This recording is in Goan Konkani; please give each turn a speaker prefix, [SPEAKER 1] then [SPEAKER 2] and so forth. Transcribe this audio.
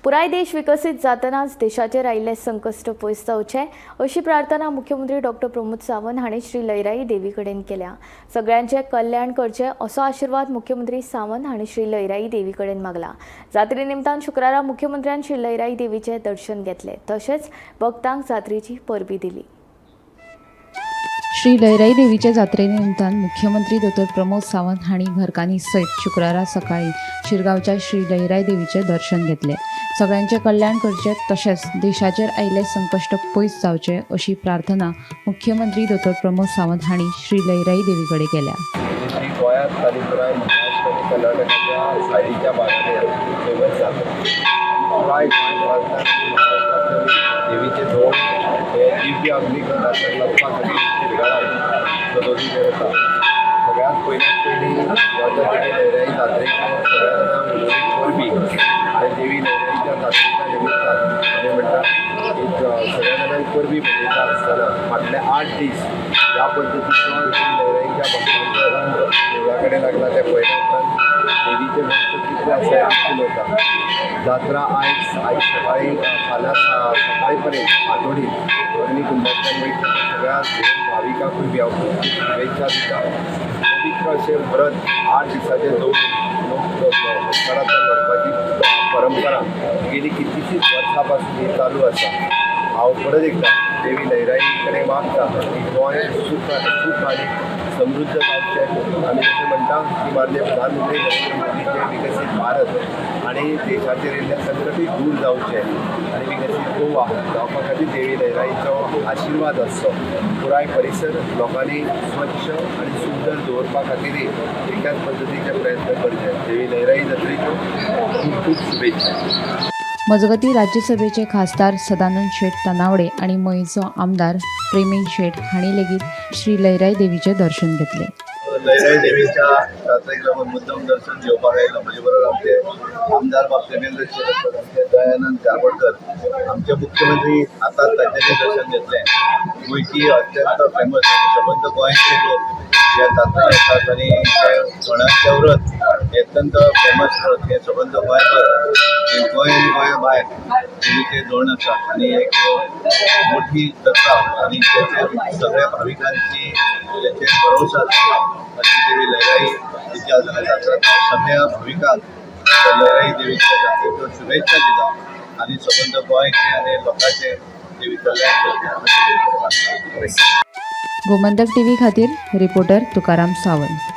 [SPEAKER 1] पुराय देश विकसीत जातनाच देशाचेर आयिल्लें संकश्ट पयस जावचें अशी प्रार्थना मुख्यमंत्री डॉक्टर प्रमोद सावंत हांणी श्री लयराई देवी कडेन केल्या. सगळ्यांचें कल्याण करचें असो आशिर्वाद मुख्यमंत्री सावंत हांणी श्री लयराई देवी कडेन मागला. जात्रे निमतान शुक्रारा मुख्यमंत्र्यान श्री लयराई देवीचें दर्शन घेतलें, तशेंच भक्तांक जात्रेची परबी दिली.
[SPEAKER 2] श्री लयराई देवीच्या जात्रे निमतान मुख्यमंत्री दोतोर प्रमोद सावंत हांणी घरकान्नी सयत शुक्रारा सकाळी शिरगांवच्या श्री लयराई देवीचें दर्शन घेतलें. सगळ्यांचें कल्याण करचें तशेंच देशाचेर आयिल्लें संकश्ट पयस जावचें अशी प्रार्थना मुख्यमंत्री दोतोर प्रमोद सावंत हांणी श्री लयराई देवी कडेन केल्या.
[SPEAKER 3] ही गोंयांत आनी पुराय महाराष्ट्र आनी कर्नाटकाच्या सायडीच्या भागांनी फेमस जाता. पुराय गोंय प्रांतांत आनी महाराष्ट्रांतल्या देवीचे धोंड हे दिव्य अग्निकुंडांतल्यान वचपा खातीर शिरगांवाक सदोदी येता. सगळ्यांत पयल्यात पयलीं शिरगांवच्या देवी लयराई जात्रेक सगळ्या जाणांक उलोवणी परबी आनी देवी लयराईच्या जात्रेच्या निमित्तान आमी म्हणटा एक सगळ्या जाणांक परबी मनयता आसतना फाटले 8 दीस ह्या पद्दतीचो देवी लयराईच्या भक्तांचो रंग देवळा कडेन लागला तें पळयल्या उपरांत देवीचे भक्त कितले आसा हें दिसून येता. जात्रा आयज आयज सकाळी फाल्यां सकाळी पर्यंत फांतोडीर अग्निकुंडांतल्यान वयता. सगळ्या भाविकांकूय बी हांव खूब खूब शुभेच्छा दिता. पवित्र अशें व्रत 8 दिसाचें दवरून लोक संवसारांतल्यान व्हरपाची परंपरा गेली कितलीशींच वर्सां पासून ही चालू आसा. हांव परत एकदां देवी लयराई कडेन मागता की गोंय सूख सूख आनी समृद्ध जावचें. आमी जशें म्हणटा की माननीय प्रधानमंत्री नरेंद्र मोदीचें विकसीत भारत आनी देशाचेर येयल्लें संकटूय दूर जावचें आनी विकसीत गोवा जावपा खातीर देवी लयराईचो आशिर्वाद आसचो. पुराय परिसर लोकांनी स्वच्छ आनी सुंदर दवरपा खातीरय एकाच पद्दतीचे प्रयत्न करचे. देवी लयराई जात्रेच्यो खूब खूब शुभेच्छा.
[SPEAKER 2] मजगतीं, राज्यसभेचे खासदार सदानंद शेट तानावडे आनी मयेंचो आमदार प्रेमेंद शेट हांणी लेगीत श्री लयराई देवीचें दर्शन घेतलें.
[SPEAKER 4] लयराई देवीच्या जात्रेक लागून मुद्दम दर्शन घेवपाक आयलो. म्हजे बरोबर आमचे आमदार बाब प्रेमेंद्र शेट आसात, आमचे दयानंद चारवडकर, आमचे मुख्यमंत्री आतां तांच्यांनी दर्शन घेतलें. गोंयची अत्यंत फेमस आनी सबंद गोंयचे लोक ह्या जात्रेक येतात आनी हे धोंडाचें व्रत हें अत्यंत फेमस व्रत. हें सबंद गोंयभर, हे गोंय आनी गोंया भायर देवीचे धोंड आसा आनी एक मोठी जात्रा आनी त्याचेर सगळ्या भाविकांची ज्याचेर भरोसा आसा अशी देवी लयराई तिच्या जात्रा. सगळ्या भाविकांक त्या लयराई देवीच्या जात्रेच्यो शुभेच्छा दिता आनी सबंद गोंयचे आनी लोकांचे देवी कल्याण करता अशें.
[SPEAKER 2] गोमंतक टीव्ही खातीर रिपोर्टर तुकाराम सावंत.